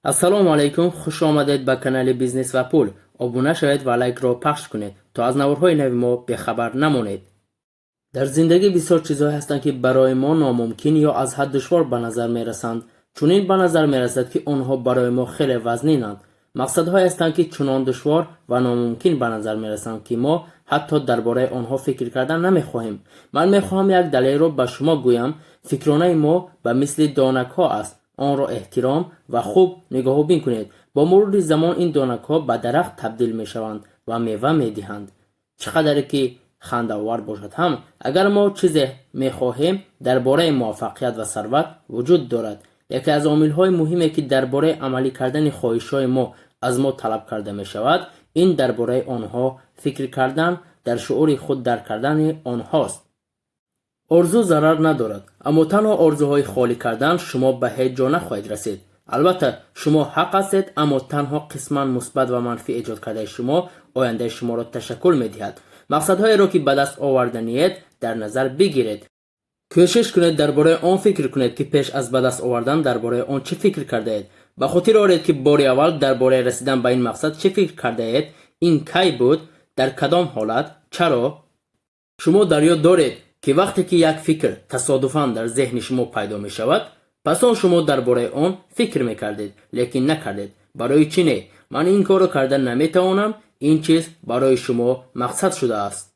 Ассалому алайкум, хуш омадед ба канали «Бизнес ва пул». Обуна шавед ва лайкро пахш кунед, то аз наворҳои нави мо бехабар намонед. Дар зиндагӣ бисёр чизҳое ҳастанд, ки барои мо номумкин ё аз ҳад душвор ба назар мерасанд. Чунин ба назар мерасад, ки онҳо барои мо хеле вазнинанд. Мақсадҳое ҳастанд, ки чунон душвор ва номумкин ба назар мерасанд, ки мо ҳатто дар бораи онҳо фикр кардан намехоҳем. Ман мехоҳам як далелро ба шумо гӯям. Фикронаи мо ба мисли донакҳо аст. Онро эҳтиром ва хуб нигоҳубин кунед. Бо мурури замон ин донакҳо ба дарахт табдил мешаванд ва мева медиҳанд. Чӣ қадаре ки хандаовар бошад ҳам, агар мо чизе мехоҳем, дар бораи муваффақият ва сарват вуҷуд дорад. Яке аз омилҳои муҳиме, ки дар бораи амалӣ кардани хоҳишҳои мо аз мо талаб карда мешавад, ин дар бораи онҳо фикр кардан, дар шуури худ дарк кардани онҳост. Орзу зарар надорад, аммо танҳо орзуҳои холӣ кардан шумо ба ҳеҷ ҷо нахоҳед расид. Албатта, шумо ҳақ ҳастед, аммо танҳо қисман мусбат ва манфӣ эҷод кардаи шумо ояндаи шуморо ташаккул медиҳад. Мақсадҳоеро, ки ба даст оварданиед, дар назар бигиред. Кӯшиш кунед дар бораи он фикр кунед, ки пеш аз ба даст овардан дар бораи он чӣ фикр кардаед. Ба хотир оред, ки бори аввал дар бораи расидан ба ин мақсад чӣ фикр кардаед, ин кай буд, дар кадом ҳолат, чаро. Шумо дар ёд доред, ки вақте ки як фикр тасодуфан дар зеҳни шумо пайдо мешавад, пас он шумо дар бораи он фикр мекардед, лекин накардед. Барои чӣ не? Ман ин корро карда наметавонам. Ин чиз барои шумо мақсад шудааст.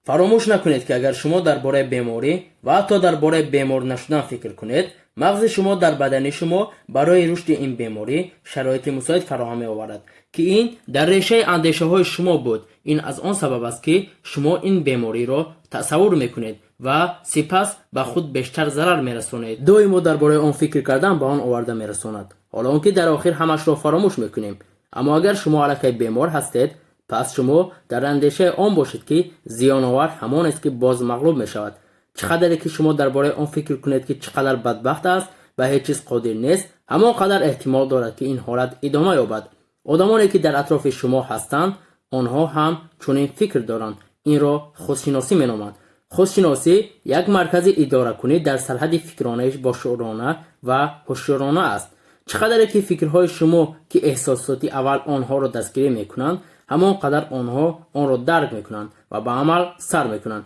Фаромӯш накунед, ки агар шумо дар бораи беморӣ ва ҳатто дар бораи бемор нашудан фикр кунед, мағзи шумо дар бадани шумо барои рушди ин беморӣ шароити мусоид фароҳам меоварад, ки ин дар решаи андешаҳои шумо буд. Ин аз он сабаб аст, ки шумо ин бемориро тасаввур мекунед ва сипас ба худ бештар зарар мерасонед. Доимо дар бораи он фикр кардан ба он оварда мерасонад, ҳоло он ки дар охир ҳамашро фаромӯш мекунем. Аммо агар шумо аллакай бемор ҳастед, пас шумо дар андешаи он бошед, ки зиёновар ҳамонест, ки боз мағлуб мешавад. Чӣ қадаре ки шумо дар бораи он фикр кунед, ки чӣ қадар бадбахт аст ва ҳеҷ чиз қодир нест, ҳамон қадар эҳтимол дорад, ки ин ҳолат идома ёбад. Одамоне, ки дар атрофи шумо ҳастанд, онҳо ҳам чунин фикр доранд. Инро худшиносӣ меноманд. Худшиносӣ як маркази идоракунӣ дар сарҳади фикронаи бошуурона ва ҳушёрона аст. Чӣ қадаре ки фикрҳои шумо, ки эҳсосоти аввал онҳоро дастгирӣ мекунанд, ҳамон қадар онҳо онро дарк мекунанд ва ба амал сар мекунанд.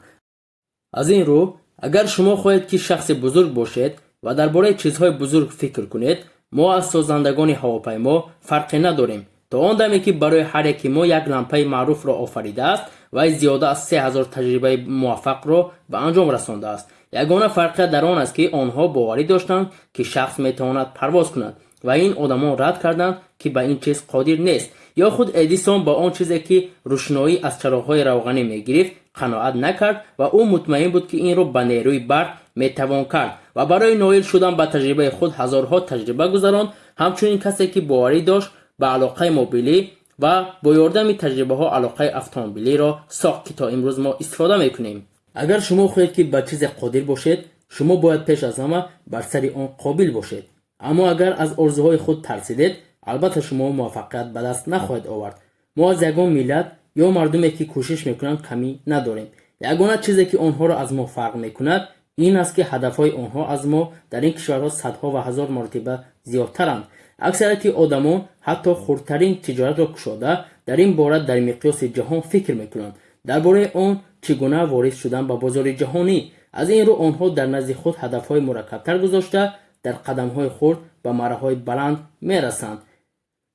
Аз ин рӯ, агар шумо хоҳед, ки шахси бузург бошед ва дар бораи чизҳои бузург фикр кунед, мо аз созандагони ҳавопаймо фарқе надорем. То он даме ки барои ҳар яки мо як лампаи маъруфро офаридааст, вай зиёда аз 3000 таҷрибаи муваффақро ба анҷом расондааст. Ягона фарқият дар он аст, ки онҳо боварӣ доштанд, ки шахс метавонад парвоз кунад, ва ин одамон рад карданд, ки ба ин чиз қодир нест. Ё худ Эдисон ба он чизе, ки рӯшноӣ аз чароғҳои равғанӣ мегирифт, қаноат накард ва ӯ мутмаин буд, ки инро ба нерӯи барқ метавон кард ва барои ноил шудан ба таҷрибаи худ ҳазорҳо таҷриба гузаронд. Ҳамчунин касе, ки боварӣ дошт ба алоқаи мобилӣ ва бо ёрдами таҷрибаҳо алоқаи автомобилиро сохт, ки то имрӯз мо истифода мекунем. Агар шумо хоҳед, ки ба чизе қодир бошед, шумо бояд пеш аз ҳама бар сари он қобил бошед. Аммо агар аз орзуҳои худ тарсидед, албатта шумо муваффақият ба даст нахоҳед овард. Мо аз ягон миллат ё мардуме, ки кӯшиш мекунанд, камӣ надорем. Ягона чизе, ки онҳоро аз мо фарқ мекунад, ин аст, ки ҳадафҳои онҳо аз мо дар ин кишварҳо садҳо ва ҳазор маротиба зиёдтаранд. Аксарияти одамон ҳатто хурдтарин тиҷоратро кушода, дар ин бора дар миқёси ҷаҳон фикр мекунанд, дар бораи он чӣ гуна ворид шудан ба бозори ҷаҳонӣ. Аз ин рӯ онҳо дар назди худ ҳадафҳои мураккабтар гузошта, дар қадамҳои хурд ба марраҳои баланд мерасанд.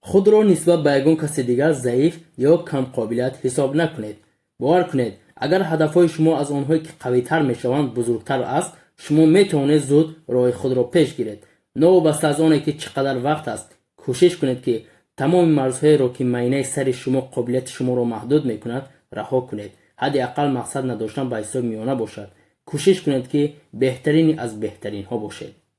Худро нисбат ба ягон каси дигар заиф ё камқобилият ҳисоб накунед. Бовар кунед, агар ҳадафҳои шумо аз онҳое, ки қавитар мешаванд, бузургтар аст, шумо метавонед зуд роҳи худро пеш гиред. Новобаста аз оне, ки чӣ қадар вақт аст, кӯшиш кунед, ки тамоми марзҳоеро, ки майнаи сари шумо қобилияти шуморо маҳдуд мекунад, раҳо кунед. Ҳадди ақал мақсад надоштан ба ҳисоби миёна бошад. Кӯшиш кунед, ки беҳтарини аз беҳтаринҳо бошед.